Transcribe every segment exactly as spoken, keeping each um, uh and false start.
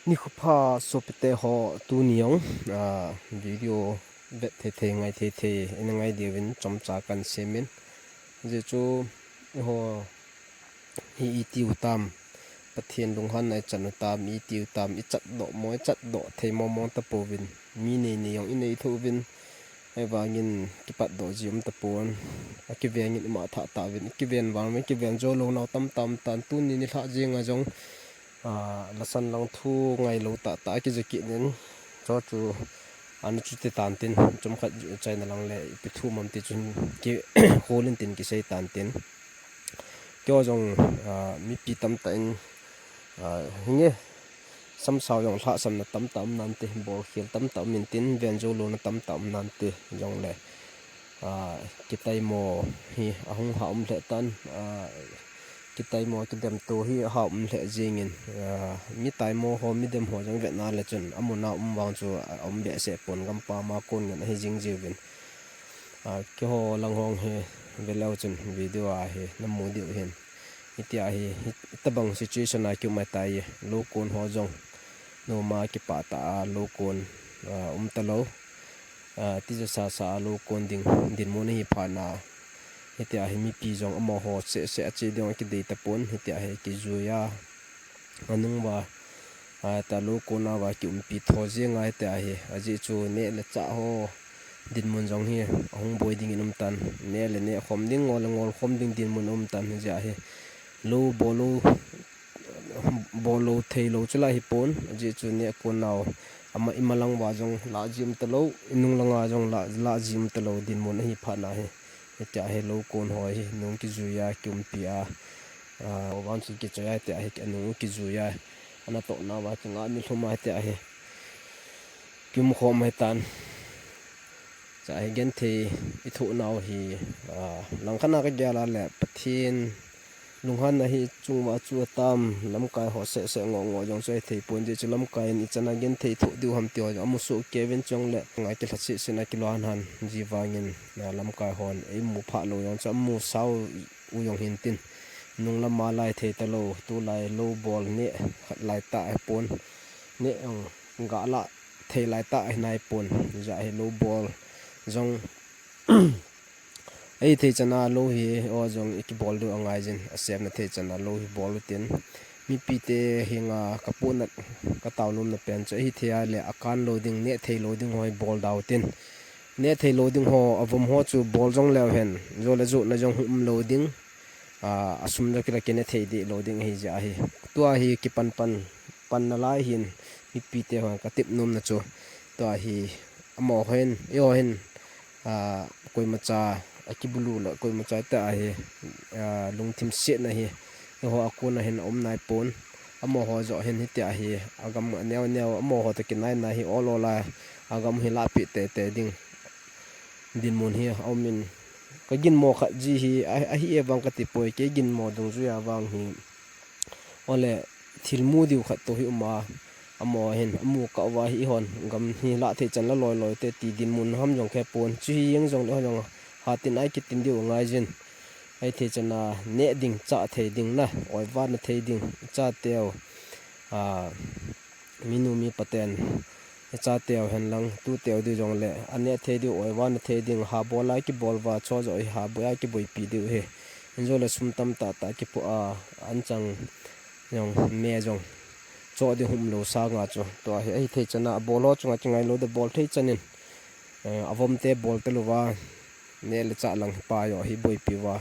Nikho pha sopite ho, tuni jong, ah, video vet thei thei, ngai thei thei, ina ngai diuvin chomcha kan semin. Ajeh chu eiho hi iti u tam, Pathen lunghanna ichan u tam, iti u tam, ichat doh mo, ichat doh thei mo mong tapouvin. Mi nei nei jong inei thouvin. Ahivangin kipat doh ji um tapon. Akivengin ima thah tauvin. Akiven vang, akiven jou lou nau tamtah um tan, tuni nilhah jenga jong, ah, lasan lang thu ngailou tahtah akija kit in. Chu chu, ana chuti tan tin, chomkhat chaina lang le ipi thu um am ti chun kihol in tin kisei tan tin. Keiho jong, ah, mipi tamtah in, ah, hinge, samsao jong lhahsamna tamtah um nante, bolkhel tamtah um intin, ven jou louna tamtah um nante, jongle, ah, kitaimo hi ahung ha um lheh tan, ah, kitaimo kidemto hi aha um lheh jengin, ah, mi taimo ho, midem ho jong vetna le chun, amun a um vang chu aum behseh pon, gampam a kon ngen ahi jing jiuvin. Ah, keiho lang hong hi veleu chun video a hi namu diu hin. Hitia hi, hitobang situation a kium ahitai, lou kon ho jong. Noma kipah tah a lou kon, ah, um talou. Ah, tijat sasa a lou kon ding, dinmun ahi phat na. Hitia hi mipi jong amaho seh seh a che ding akidei tapon, hitia hi kijui a. Anung uva, ah, ta lou kon a uva kiumpi tho jeng ahitai, ajeh chu neh le chah ho dinmun jong hi ahung boi dingin um tan, neh le neh khom ding, ngol le ngol khom ding dinmun um tan, hijeh a hi lou bol lou, bol lou thei lou chu lah hipon, ajeh chu neh kon nau ama imalang uva jong lah ji um talou, inung langa jong lah, lah ji um talou dinmun ahi phat na hi. Hitia hi lou kon ho hi nung kijui a, kiumpi a, ah, vang chu kichoi a, hitia hi anung kijui a, anatohna uva kinga ni lhum a, hitia hi kium khom ahitan. Cha hi genthei ithoh nau hi, ah, langkhat na kagel a le Pathen lunghanna hi chung uva chu atam, lamkai ho seh seh ngoh ngoh jong chu ahithei pon, ajeh chu lamkai in ichan a genthei thoh diu ham ti ho jong amu soh kei uvin, chule ngai kilha seh seh na kilunghan han ji vangin, na lamkai hon eimu phah lou jong chu amu sao u jong hin tin. Nung lam a lah thei talou, tulai lou bol neh khat lai tah ahipon, neh jong ga lah thei lai tah ahi naipon, hijeh a hi lou bol jong ahithei chan a lou hi, o jong ikibol diu angai jin, asepna thei chan a lou hi bol utin. Mipite henga kapuhnat, katao nomna pen chu ahithei a le akan lou ding, neh thei lou ding ho hi bol da utin. Neh thei lou ding ho, avom ho chu bol jong leu hen, jole jotna jong hung um lou ding. Ah, asum jong kila kine thei deh lou ding ahijeh a hi. Tua hi kipan pan, pan nalai hin, mipite ho katep nomna chu. Tua hi, amaho hin, eiho hin, ah, koimacha akibulu le, koimacha tah a hi, ah, lungthim setna hi, eiho a kon a hin aum naipon. Amaho joh hin hitia hi, agam aneo neo, amaho toh kinaina hi ol ol a, agam hi lahpeh tei tei ding dinmun hi aumin, kaginmo khat ji hi, a, ahi e vang kati poi, kei ginmo dungjui a vang hi. Ole, thil mu diu khat toh hi um a, amaho hin amu kah uva hi eihon gam hi lah thei chan la loi loi te ti dinmun ham jong khe pon, chu hi jeng jongle ho jong hatin a kitin diu angai jin. Ahithei chan a neh ding, chah thei ding na, oiva na thei ding, ichateu, ah, minu mipa ten, ichateu hen lang, tuteu diu jongle, aneh thei diu, oiva na thei ding, ha bol a kibol uva, chu joh hi ha boi a kiboipi diu hi. Injole sum tamtah tah kipoh a, anchang jong, me jong, choh ding hum lou sanga chu. Tua hi, ahithei chan a, abol ho chunga kingai lou ding, bol thei chan in, eh, avom te bol talouva, neh le chah lang hi pa joh hi boipi uva.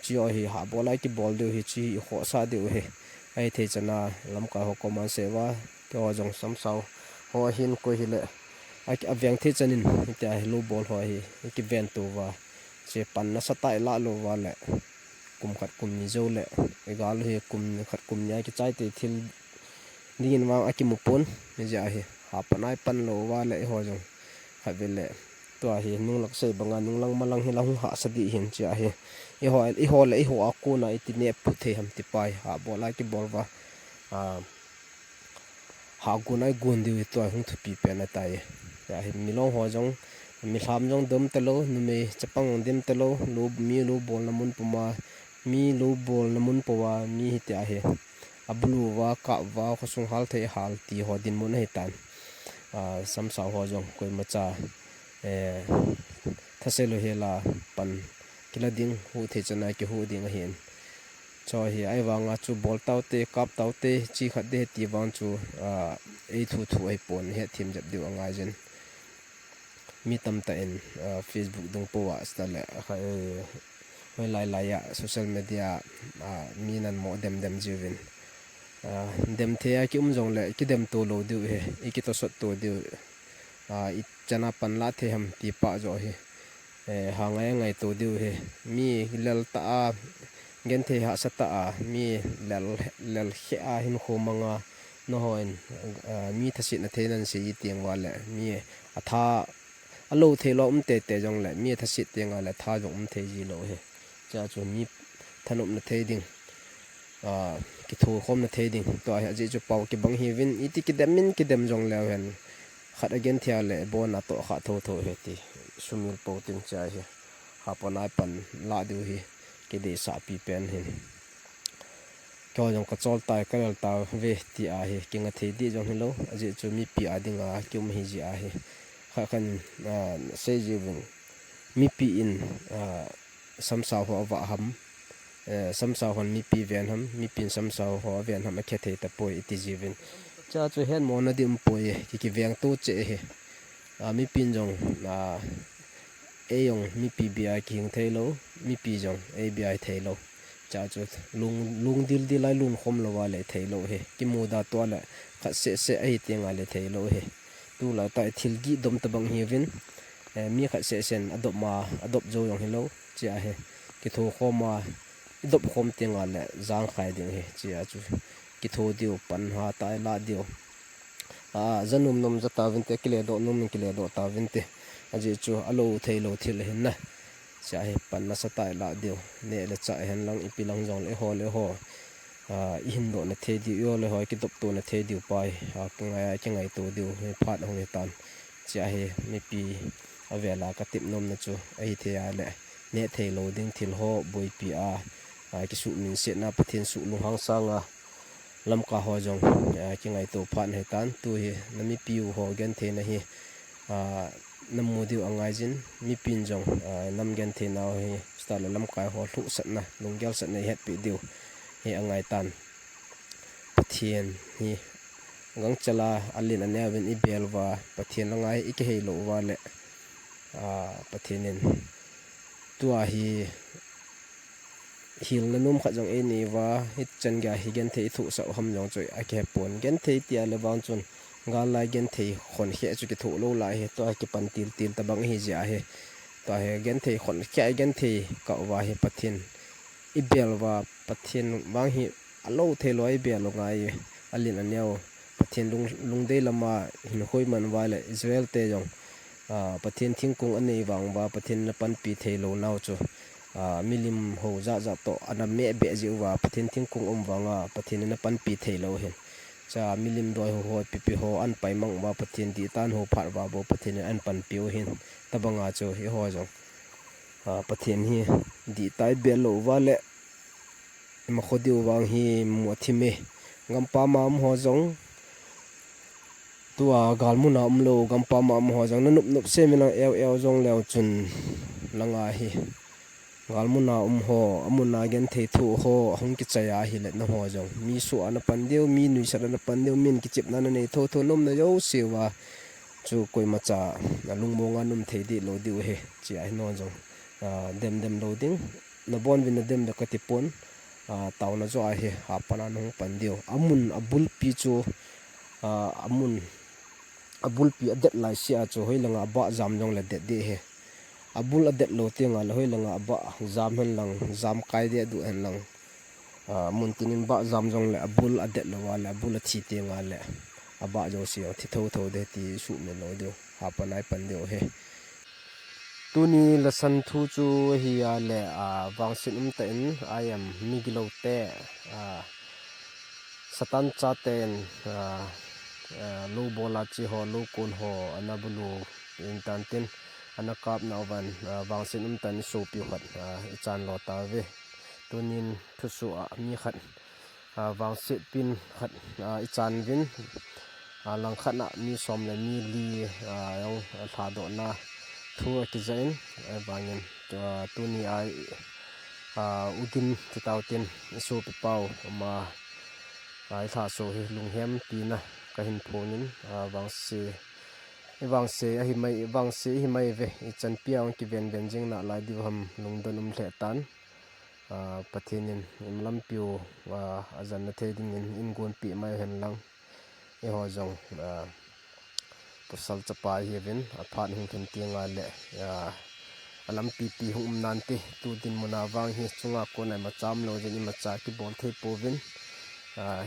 Chu joh hi ha bol a kibol diu hi, chu hi ikhohsah diu hi. Ahithei chan a lamkai ho koman sei uva, keiho jong samsao ho ahin koi hile, a, aveng thei chan in, hitia hi lou bol ho hi, ikiven tou uva. Che pan nasatah ilah lou uva le, kum khat kum ni jou le, igal hi kum khat kum ni a kichai tei thil dingin vang akimu pon, hijeh a hi, ha pan a ipan lou uva le, eiho jong khatvei le, tua hi nung lah sei banga, nung lang malang hi la hung hahsa ding hin, chea hi, eiho, eiho le eiho a kon a iti neh put thei ham ti pa hi, ha bol a kibol uva, ah, ha gon a igon diu hi tua hung thupi pen ahitai. Chea hi milong ho jong, milham jong dem talou, numei chapang jong dem talou, lou, mi lou bolna mun puma, mi lou bolna mun puma, mi hitia hi, abulu va, kap va, khosung hal thei hal ti ho dinmun ahitan. A, samsau ho jong koimacha, eh, thasel u hela pan kila ding, huhthei chana kihuh ding ahin. Chu hi ahivanga chu bol taute, kap taute, chi khat ding ti vang chu, a, ei thu thu ahipon, hetthem jep diu angai jin. Mi tamtah in, a, Facebook dung po a, sita le, a, kha, eh, hoilai lai a, social media a, mi nan mo dem dem jiuvin. A, dem thei a kium jongle, kidem to lou diu hi, i kitosot to diu, a, i chana pan la thei ham ti pa jo hi. Eh, ha ngai ngai to diu hi. Mi lel ta a, genthei hahsa ta a, mi lel, lel khe a hin khomang a, nahon, a, mi thasetna thei nan sei teng vale, mi atha, alou thei lou um tete jongle, mi thaset teng a le tha jong um thei ji lou hi. Chua chu mi thanopna thei ding, a, kithokhomna thei ding. Tua hi ajeh chu pau kibang hiuvin, iti kidem in kidem jongleu hen. Khat agenthei a le, bon a toh kha tho tho hi ti. Sumil po tin chua hi. Hapan a pan la diu hi. Kideisah pi pen hin. Keiho jong kachol tai, kalel tauve ti ahi, kinga thei dih jong hilou, ajeh chu mipi a dinga kium ahi jeh ahi. Kha khan, a, sei jiuvin, mipi in, a, samsau ho avah ham, eh, samsau hon mipi ven ham, mipi in samsau ho aven ham, akhe thei tapoi iti jiuvin. Chua chu hetmona ding umpoi, ki, kiveng to cheh hi. A, mipi in jong, a, ei jong mipi bia kihing thei lou, mipi jong ei bia hi thei lou. Chua chu lung, lungdil dil a lungkhom lou a le thei lou hi. Kimuda tua le khat seh seh ahi teng a le thei lou hi. Tulai tah thil gih dom tabang hiuvin, eh, mi khat seh seh in adop ma, adop jou jong hilou, chua hi. Kithokhom a, idop khom teng a le jangkhai ding hi, chua chu. Kitho diu, pan hatah a la diu. A, ja nom nom ja tauvinte, kile doh nom nom kile doh tauvinte. Ajeh chu alou thei lou thil ahin na. Chua hi pan nasatah a la diu. Neh le chah hen lang, ipi lang jongle eiho le eiho, a, ihin dohna thei diu, eiho le eiho kidop tona thei diu pa hi, a, kingai a, kingaito diu hi phat ahung hitan. Chua hi mipi avel a katep nomna chu ahithei a le, neh thei lou ding thil ho boipi a, a, kisuh minsetna Pathen suh lunghang sanga lamkai ho jong, a, kingaito phat ahitan. Tu hi na mipi u ho gentheina hi, a, namu diu angai jin, mipi in jong, a, nam gentheina hi, sita le lamkai ho lhuhsatna, lunggelsatna ihetpeh diu hi angaitan. Pathen hi gangchel a alen aneo uvin ibel uva, Pathen langa hi ikihei lou uva le, a, Pathen in tua hi hilna nom khat jong einei uva, hichan geiya hi genthei ithohsah u ham jong chu akihepon. Genthei tia le vang chun, gal lai genthei khonkhia chu kithoh lou lai hi, tua hi kipan til til tabang ahi jeh ahi. Tua hi genthei khonkhia, genthei kah uva hi Pathen ibel uva, Pathen vang hi alou thei lou a ibel u ngai, alen aneo. Pathen lung, lungdei lama hinkho iman uva le Israel te jong, a, Pathen thingkung anei vang uva, Pathen in apanpi thei lou nau chu, a, milim ho jat jat toh ana meh beh jeh uva, Pathen thingkung um vanga Pathen in apanpi thei lou ahin. Chua milim doi ho ho pipi ho ahin pai mang uva, Pathen dihtan ho phat uva bou Pathen in ahin panpi u ahin. Tabanga chu eiho jong, a, Pathen hi dihtai beh lou uva le, ima kho diu vang hi mu athim e. Gampam a um ho jong, tua galmun a umlou, gampam a um ho jong, nanop nop sem in lang eu eu jong leu chun langa hi. Galmun a um ho, amun a genthei thoh ho, ahung kichai a ahile nangho jong. Mi soh a napan diu, mi nuisat a napan diu, min kichepna nanei tho tho nom na jouse uva. Chu koimacha, a lungmong a naum thei dih lou diu ahi, chua hi nangho jong. A, dem dem lou ding. Nabon uvin nadem le katipon, a, taona joh ahi, hapan a nahung pan diu. Amun abulpi chu, a, amun abulpi adet laisea chu hoilanga abah jam jongle det ding ahi. Abul adet lou teng a le hoilanga abah jam hen lang, jam kai deh duh hen lang. A, mun tin in bah jam jongle abul adet lou a le abul athi teng a le abah jouse jong thi tho tho ding ti suhmil lou diu. Hapan a ipan diu ahi. Tuni lesson thu chu ahi a le, a, vangset umtah in, I am migilou te, a, Satan chaten, a, a, lou bol a che ho, lou kon ho, ana bulu in tan tin, ana kap nau van, a, vangset umtah in isopiu khat, a, ichan lo tauve. Tunin thusoh a mi khat, Vangset pin khat ichan uvin, langkhat a mi som le mi li jong lhadohna thu akijah in, ahivangin tuni a ugin titautin isopi pau ama ilhaso hi lunghem tina kahin phongin, vangse, ivangse ahi mai, vangse ihi mai ve, ichanpi a hung kiven ven jing nalai diu ham lungdon um lheh tan. Pathen in imalampiu ajanna thei dingin eigonpeh mai hen lang, eiho jong pasal chapa ihiuvin, aphat hung lhun tengle alampi pi hung um nante. Tu dinmun a vang hi chunga kona imacha umlou jeh in imacha kibol thei pouvin,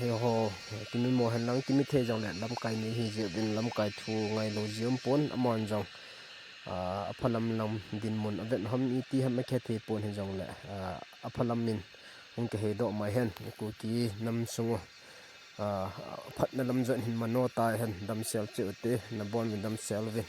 hiho kimimo hen lang, kimi thei jongle lamkai nei hijeh uvin lamkai thu ngailou ji umpon, amahon jong aphalam lam dinmun avet ham iti ham akihe thei pon, hijongle aphalam in hung kiheidoh mai hen, Kuki nam sung u phatna lam jong hin mano tahen, damsel cheh ute, nabonuvin damsel uvin.